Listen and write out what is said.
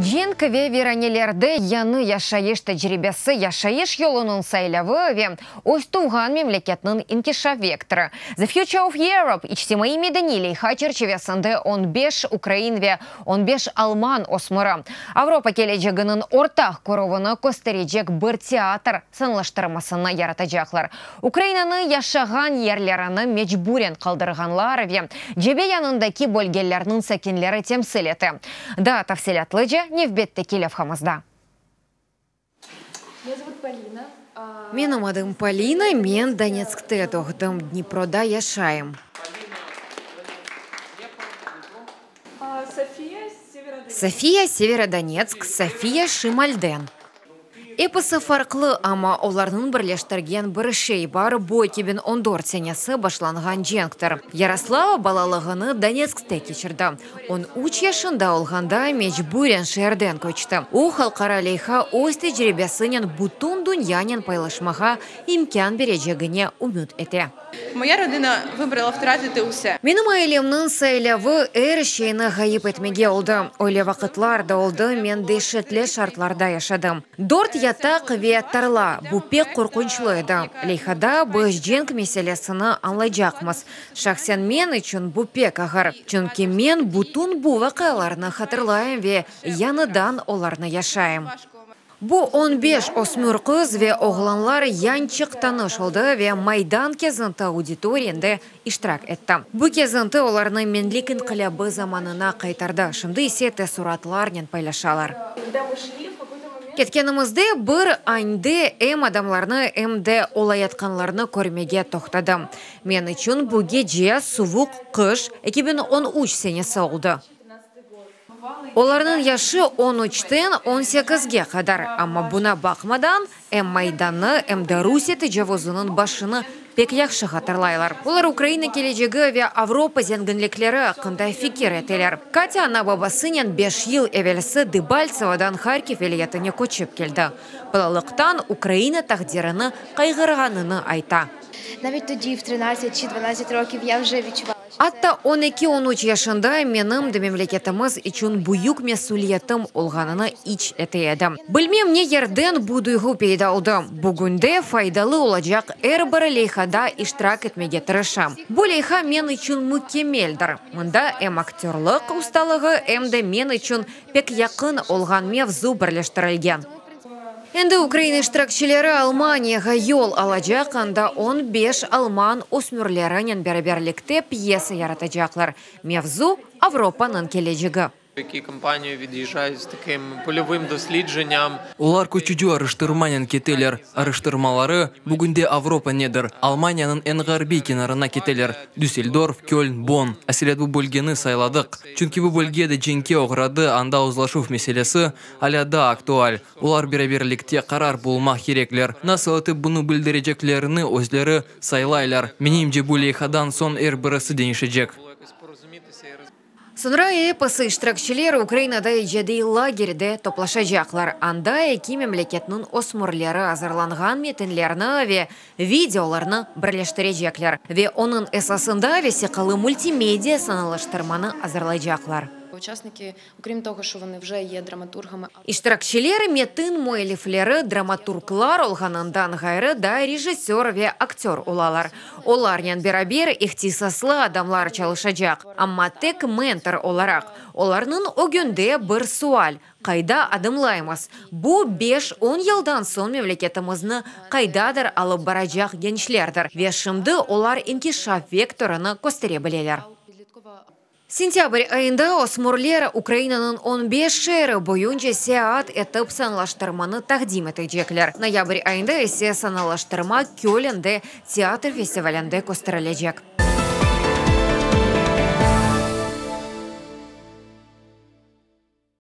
Cenk ve viranelerde yañı yaşayış tecribesi, yaşayış yolunıñ saylavı ve öz tuvğan memleketniñ inkişaf vektorı, The Future of Europe içtimaiy-medeniy leyha çerçivesinde on beş ukrain ve on beş alman ösmüri Avropa keleceginiñ ortaq körüvini kösterecek bir teatr sanalaştırmasını yaratacaqlar. Ukrainanı yaşağan yerlerini mecburen qaldırğanlar ve cebe yanındaki bölgelerniñ sakinleri temsil ete. Daa tafsilâtlıca nevbetteki levhamızda. Меня зовут Полина. Menim adım Polina, men Donetskte doğdım, Dniproda yaşayım. София, Северодонецк. Sofiya Severodonetsk, Sofiya şimalden. Episi farqlı, amma olarnıñ birleştirgen bir şey bar, bu 2014 senesi başlanğan cenktir. Yaroslava balalığını Donetskte keçirdi. 13 yaşında olğanda mecburen şeerden köçti. O, halqara leyha öz tecribesinen bütün dünyanen paylaşmağa imkân berecegine ümüt ete. Моя родина вибрала втратити усе. Menim ailemniñ saylavı er şeyni ğayıp etmege oldı. Öyle vaqıtlar da oldı, men deşetli şartlarda yaşadım. Dört yataq ve tarla, bu pek qorqunçlı edi. Leyhada biz cenk meselesini añlaycaqmız. Şahsen men içün bu pek ağır. Çünki men bütün bu vaqialarnı hatırlayım ve yañıdan olarnı yaşayım. Bu 15 ösmür qız ve oğlanlar yañçıq tanış oldı ve Maydan kezinti auditoriyinde iştirak etti. Bu kezinti olarnı Menlik inqilâbı zamanına qaytardı. Şimdi ise teessuratlarnen paylaşalar. Когда мы шли, в какой-то момент Ketkenimizde bir ande em adamlarnı, em de olayatqanlarnı körmege toqtadım. Men içün bu gece suvuq qış 2013 senesi oldı. Olarnıñ yaşı 13-ten 18-ge qadar, amma buña baqmadan, em Maydannı, em de Rusiye tecavuzınıñ başını pek yahşı hatırlaylar. Olar Ukraina kelecegi ve Avropa zenginlikleri aqqında fikir eteler. Katya ana-babasınen 5 yıl evelsi Debaltsevodan Harkiv vilâyetine köçip keldi. Balalıqtan Ukraina taqdirini qayğırğanını ayta. Навіть тоді, в 13 чи 12 років, я вже відчувала, що це Atta 12-13 yaşında menim de memleketimiz içün büyük mesüliyetim olğanını is ete edim. Bilmem ne yerden bu duyğu peyda oldı. Bugünde faydalı olacaq er bir leyhada iştirak etmege tırışam. Bu leyha men içün mükemmeldir. Mında em aktörlıq ustalığı, em de men içün pek yaqın olğan mevzu birleştirilgen. Endi Ukraina iştirakçileri Almaniyağa yol alacaq, anda 15 alman ösmürlerinen beraberlikte pyesa yaratacaqlar. Mevzu Avropanıñ kelecegi. Які компанію від'їжджають з таким польовим дослідженням. Olar köçüci araştırmanen keteler. Araştırmaları bugünde Avropa nedir? Almaniyanıñ eñ ğarbiy kenarına keteler. Düsseldorf, Köln, Bonn. Aselet bu bölgeni sayladıq. Çünki bu bölge de cenkke oğradı, anda uzlaşuv meselesi alâ daa aktual. Olar beraberlikte qarar bulmaq kerekler. Nasıl etip bunı bildireceklerini özleri saylaylar. Menimce, bu leyhadan soñ er birisi deñişecek. Було якось порозумітися і роз... Soñra episi iştirakçiler Ukrainada icadiy lagerde toplaşacaqlar. Anda eki memleketniñ ösmürleri azırlanğan metinlerni ve videolarnı birleştirecekler. Ve onıñ esasında vesiqalı multimedia sanalaştırmanı azırlaycaqlar. Учасники, окрім того, що вони вже є драматургами, İştirakçiler metin müellifleri, dramaturglar olğanından ğayrı da rejissör ve aktör olalar. Olarnen beraber ihtisaslı adamlar çalışacaq, amma tek mentor olaraq. Olarnıñ ögünde bir sual: qayda adımlaymız? Bu 5-10 yıldan soñ memleketimizni qaydadır alıp baracaq gençlerdir. Ve şimdi olar inkişaf vektorını köstere bileler. Sentâbr ayında ösmürler Ukrainanıñ 15 şeeri boyunca seyaat etip sanalaştırmanı taqdim etecekler. Noyabr ayında ise sanalaştırma Kölnde teatr festivalinde kösterilecek.